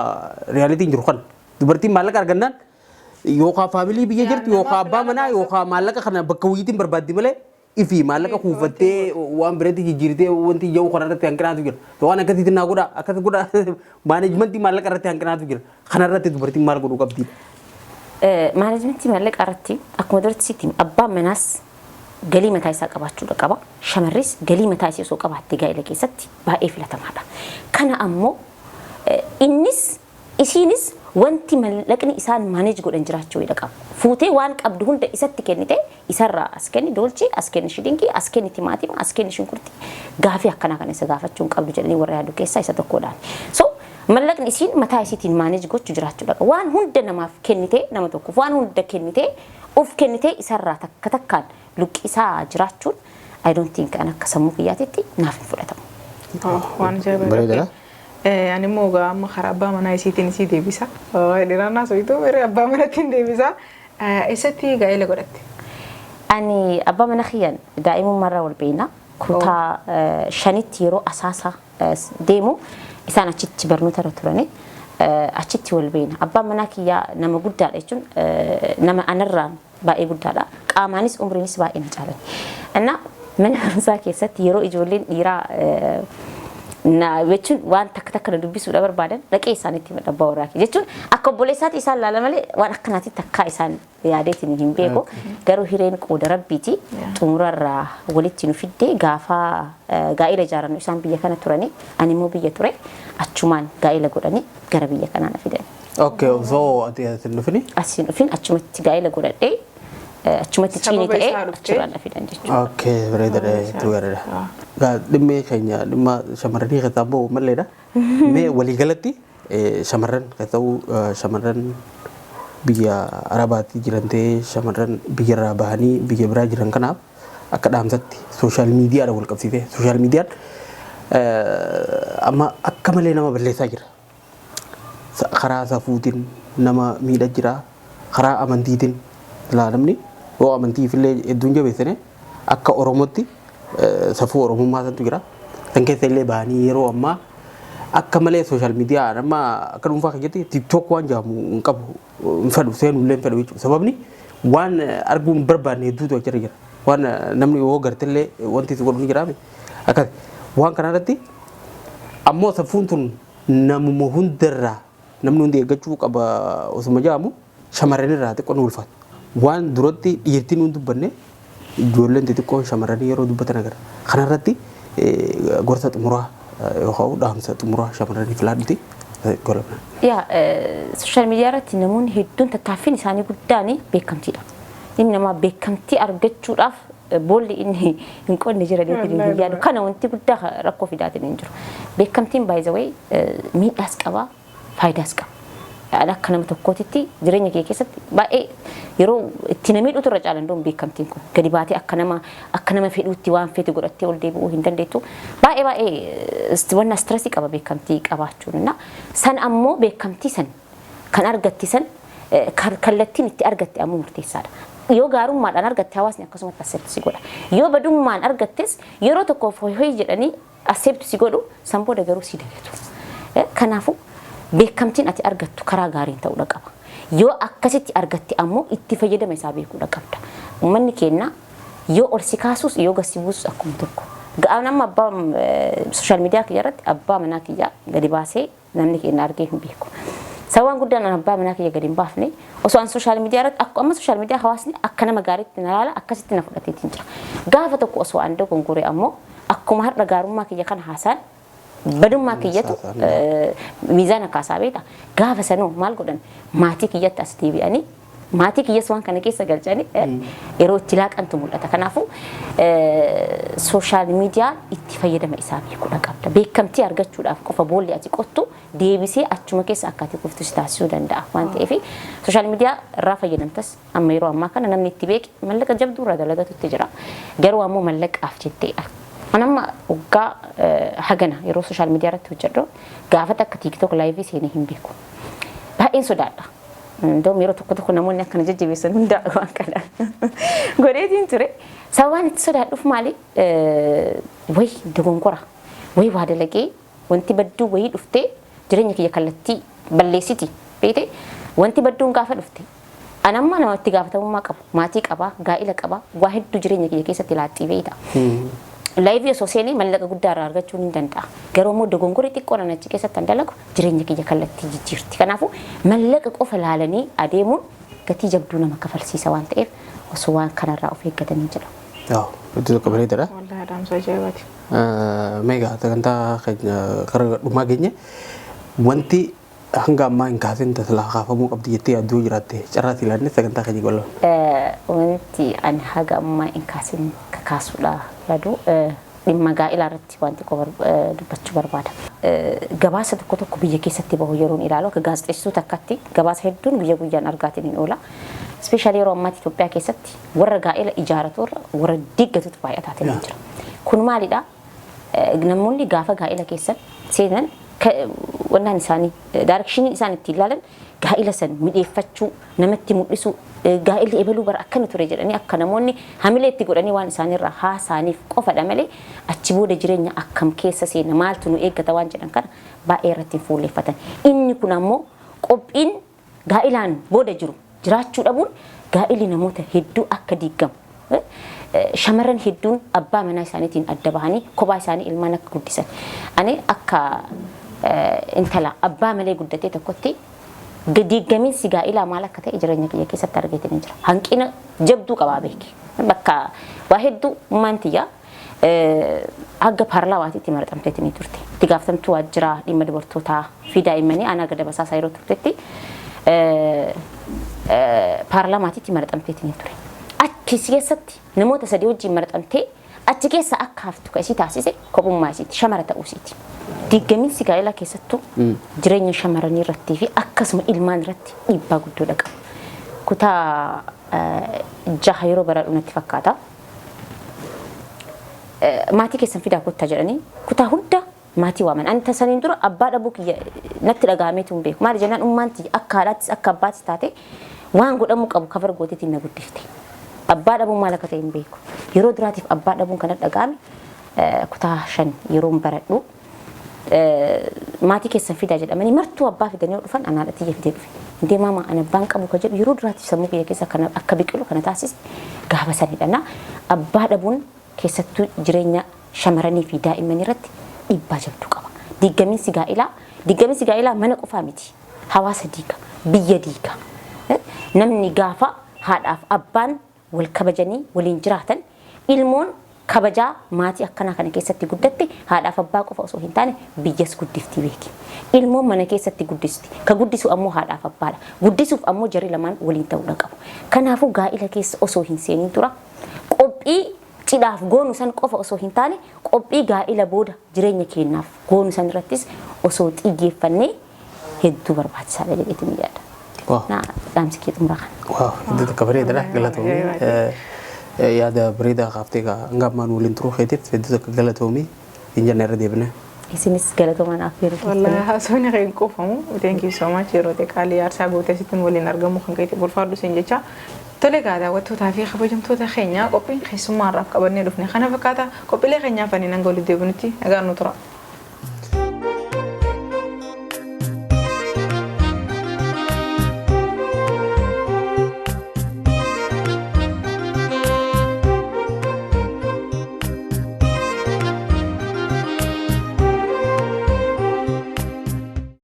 realityn jiru kan dubartiin maallaqa argannaan yookaan family biyya jirtu yookaan abbaa manaa yookaan maallaqa kana bakka wayiitiin barbaaddi malee ifi maallaqa kuufattee waan biratti jijjiirtee wanti jiru kanarratti hanqinaatu jira. Waan akkasiitiin naa godhaa, akkas godhaa, managementii maallaqa irratti hanqinaatu jira. Kanarratti dubartiin maal godhuu qabdi? Managementii maallaqa irratti akkuma duratti sitti abbaan manaas galii mataa isaa qabaachuudha qaba. Shamarris galii mataa isii osoo qabaatte gaa'ela keessatti baay'ee filatamaadha. Kana ammoo innis isiinis wanti mallaqni isaan manage godhan jiraachuudha qaba. Fuutee waan qabdu hunda isatti kennite, isarraa as kenni doolchii, as kenni shilingii, as kenni timaatima, as kenni shunkurtii, gaafii akkanaa kana isa gaafachuu hin qabdu jedhanii warra yaadu keessaa isa tokkodhaan. So mallaqni isiin mataa isiitiin manage gochuu jiraachuudha qaba. Waan hunda namaaf kennite, nama tokkoof waan hunda kennite, uf kennite, isarraa takka takkaan luqqisaa jiraachuun I don't think an akka sammuu kiyyaatitti naaf hin fudhatamu. Waan ajaa'ibaa. Bareedaadha. Ani immoo egaa amma karaa abbaa manaa isiitiin isii deebisa. Dhiiraan haasoftu mere abbaa manattiin deebisa. Eessatti gaa'ela godhatte? Ani abbaa mana kiyyaan daa'imummaarraa wal beekna. Kutaa 5tti yeroo asaasaa deemu isaan achitti barnoota irra turani. Achitti wal beekna. Abbaan manaa kiyyaa nama guddaadha jechuun nama anarraan baay'ee guddaadha. Qaamaanis umriinis baay'ee na caalan. Innaa mana barumsaa keessatti yeroo ijoolleen dhiiraa na jechuun waan takka takka na dubbisuudha barbaadan dhaqee isaanitti hima abbaa warraa kiyya jechuun akka obboleessaatti isaan laala malee waan akkanaatti takkaa isaan yaadeetiin hin beeku. Garuu hireen qooda rabbiiti, xumurarraa walitti nu fiddee. Gaafa gaa'ila ijaarannu isaan biyya kana turani, ani immoo biyya ture. Achumaan gaa'ila godhanii gara biyya kanaa na fidan. Okay, osoo ati as hin dhufini? Asiin dhufin achumatti gaa'ila godhadhee, achumatti ciini Sababa ta'ee isaa dhuftee? Achirraan na fidan jechuudha. Okay, bareedaadha, hedduu gaariidha. Gaa dhimmi keenya dhimma shamarranii keessaa bahu maleedha. Mee waliigalatti shamarran keessaa shamarran biyya Arabaatti jiran ta'ee shamarran biyyarraa bahanii biyya biraa jiran kanaaf akka dhaamsatti social mediadha wal qabsiisee, social median amma akka malee nama balleessaa jira. Karaa safuutiin nama miidha jira. Karaa amantiitiin ilaa namni yoo amantiif illee hedduun jabeessine akka Oromootti safuu Oromummaa santu jira. San keessa illee bahanii yeroo ammaa akka malee social media amma akka dhuunfaa keessatti TikTok waan jedhamu hin qabu, hin fedhu, seenuu illee hin fedhu jechuudha. Sababni waan arguu hin barbaanne hedduutu achirra jira. Waan namni yoo gartellee wanti si godhu ni jiraame. Akkas waan kanarratti ammoo safuun tun namuma hundarraa namni hundi eeggachuu qaba osuma jedhamu shamarran irraa xiqqoo nu ulfaata. Waan duratti dhiirtiin hin dubbanne ijoolleen xixiqqoon shamarranii yeroo dubbatan agarra. Kanarratti gorsa xumuraa yookaan dhaamsa xumuraa shamarranii filaadhuti golabna. Yaa, social media irratti namoonni hedduun tattaaffiin isaanii guddaan beekamtiidha. Inni namaa beekamtii argachuudhaaf boolli inni hin qonne jira jedhee hin yaadu. Kana wanti guddaa rakkoo fidaatiin hin jiru. Beekamtiin by the way miidhaas qaba, faayidaas qaba. Akka nama tokkootitti jireenya kee keessatti baay'ee yeroo itti namii miidhutu irra caala. Indoon beekamtiin kun gadi baatee akka nama fedhuutti waan feete godhattee ol deebi'uu hin dandeettu. Baay'ee baay'ee wanna stressii qaba beekamtii qabaachuun. Na san ammoo beekamtii san kan argatti san kallattiin itti argatte ammoo murteessaadha. Yoo gaarummaadhaan argatte hawaasni akkasumatti accept si godha. Yoo badummaan argattes yeroo tokkoof hoyi hoyi jedhanii accept si godhu, san booda garuu si dagatu. Kanaafuu beekamtiin ati argattu karaa gaariin ta'uudha qaba. Yoo akkasitti argatte ammoo itti fayyadama isaa beekuudha qabda. Uummanni keenya yoo ol si kaasus yoo gad si buusus akkuma tokko. Ga'aan amma abbaa social media kiyya irratti abbaa manaa kiyya gadi baasee namni keenya argee hin beeku. Sababaan guddaan an abbaa manaa kiyya gadi hin baafne osoo an social media irratti akka amma social media hawaasni akka nama gaariitti na ilaala, akkasitti na fudhateetiin jira. Gaafa tokko osoo an dogongore ammoo akkuma har'a gaarummaa kiyya kana haasaan badummaa kiyyatu miizaana kaasaa beekta. Gaafa sanuu maal godhan? Maatii kiyyatti as deebi'anii Maatii kiyyas waan kana keessa galchanii yeroo itti laaqantu mul'ata. Kanaafuu social media itti fayyadama isaa beekuudha qabda. Beekamtii argachuudhaaf qofa boolli ati qottu deebisee achuma keessa akka ati kuftu si taasisuu danda'a waan ta'eef, social media irraa fayyadamtas, amma yeroo ammaa kana namni itti beeke mallaqa jabduu irraa dalagatutti jira. Garuu ammoo mallaqaaf jettee, ani amma waggaa hagana yeroo social media irratti hojjedhu gaafa takka TikTok live seenee hin beeku. Baay'een sodaadha. እንደውም yeroo tokko tokko namoonni akkana jajjabeessan hunda waan kana godheetiin ture. Sababaan itti sodaadhuuf maali? Wayi dogongora, wayi waa dalagee wanti badduu wayii dhuftee jireenya kiyya kallattii balleessiti. Beekte, wanti badduun gaafa dhufte ani amma namatti gaafatamummaa qabu, maatii qabaa, gaa'ila qabaa, waa hedduu jireenya kiyya keessatti laaxxii beekta. Live osoo seenee mallaqa guddaa irraa argachuu ni danda'a. Garuu immoo dogongorri xiqqoon ani achi keessatti an dalagu jireenya kiyya kallattii jijjiirti. Kanaafuu mallaqa qofa laalanii adeemuun gatii jabduu nama kafalsiisa waan ta'eef, osoo waan kanarraa of eeggatanii jedha. Yaa, iddoo tokko bareedaadha. Wallaahi, dhaamsa ajaa'ibaati. Meegaa sagantaa keenya gara dhumaa geenye, wanti hanga ammaa hin kaasin tasilaa kaafamuu qabdi jettee yaadduu jiraatte carraa ilaanne sagantaa keenya gollan. Wanti ani haga ammaa hin kaasin kakaasuudha yaadu, dhimma gaa'ilaa irratti wanti dubbachuu barbaada. Gabaasa tokko tokko biyya keessatti bahu yeroon ilaalu, akka gaazexeessituu takkatti gabaasa hedduun guyya guyyaan argaatiin hin oola. Especially yeroo ammaatti Itoophiyaa keessatti warra gaa'ila ijaaratu irra warra diiggatutu baay'ataatiin jira. Kun maalidha? Namoonni gaafa gaa'ila keessan seenan wannaan isaanii, direction isaan ittiin ilaalan, gaa'ila san midheeffachuu, namatti mul'isuu, gaa'illi ebaluu bara akkana ture jedhanii akka namoonni hamilee itti godhanii waan isaanirraa haasaaniif qofadha malee, achi booda jireenya akkam keessa seena, maaltu nu eeggata waan jedhan kana baay'ee irratti hin fuulleeffatan. Inni kun ammoo qophiin gaa'ilaan booda jiru jiraachuu dhabuun gaa'illi namoota hedduu akka diigamu, shamarran hedduun abbaa manaa isaaniitiin adda bahanii kophaa isaanii ilmaan akka guddisan. Ani akka intala abbaa malee guddatee tokkotti diigamiinsi gaa'ilaa maal akka ta'e jireenya kiyya keessatti argeetiin jira. Hanqina jabduu qabaa beeke. Bakka waa hedduu ummaan tiyya hanga paarlaamaatiitti maramteetii turte. Itti gaafatamtuu waajjira dhimma dubartootaa fi daa'immanii aanaa gada basaasaa yeroo turtetti paarlaamaatiitti maramteetii ture. Achi keessatti namoota sadii wajjin maramtee achi keessa akka haftu kan isii taasise kophummaa isiiti, shamara ta'uu isiiti. Diigamiinsi gaa'elaa keessattuu jireenya shamarranii irrattii fi akkasuma ilmaan irratti dhiibbaa guddoodha qaba. Kutaa 6 yeroo baradhu natti fakkaata. Maatii keessan fidaa kottaa jedhanii kutaa hunda maatii waaman. Ani tasaniin dura abbaa dhabuu kiyya natti dhaga'ameetu hin beeku. Maali jennaan, ummaan tiyya akka haadhaattis akka abbaattis taate waan godhamuu qabu kafar gooteetiin na guddifte. Abbaa dhabuun maal akka ta'e hin beeku. Yeroo duraatiif abbaa dhabuun kan dhaga'ame kutaa 5 yeroon baradhu, maatii keessan fidaa jedhamanii martuu abbaa fidanii yoo dhufan anaa haadha tiyya fidee dhufe. Indee maama, ani abbaan qabu ka jedhu yeroo duraatiif sammuu kiyya keessa kana akka biqilu kana taasise gaafa sanidha. Abbaa dhabuun keessattuu jireenya shamarranii fi daa'immanii irratti dhiibbaa jabduu qaba. Diigamiinsi gaa'ilaa mana qofaa miti. Hawaasa diiga, biyya diiga. Namni gaafa haadhaaf abbaan wal kabajanii waliin jiraatan, ilmoon kabajaa maatii akkanaa kana keessatti guddatte haadhaaf abbaa qofa osoo hin taane biyyas guddifti beeki. Ilmoon mana keessatti guddisti. Ka guddisu ammoo haadhaaf abbaadha. Guddisuuf ammoo jarri lamaan waliin ta'uudha qabu. Kanaafuu gaa'ila keessa osoo hin seeniin dura qophii cidhaaf goonu san qofa osoo hin taane, qophii gaa'ila booda jireenya keenyaaf goonu san irrattis osoo xiyyeeffannee hedduu barbaachisaadha jedheetiin yaada. Na dhaamsi kee xumuraa kana. Waaw, iddoo tokko bareedaadha, galatoomii. Yaada bareedaa kaaftee hanga ammaan waliin turuu keetiif hedduu tokko galatoomii hin jenne irra deebine. Isinis galatoomaa naaf yeroo Wallaahi, haasawni kee hin quufamu. Thank you so much, yeroo ta'e qaalii aarsaa gootee sittiin waliin argamu kan keetti ulfaadhu siin jecha. Tole egaa, daawwattootaa fi kabajamtoota keenya, qophiin keessummaa irraaf qabannee dhufne kana fakkaata. Qophiilee keenyaaf ani hanga walitti deebinutti nagaan nu tura.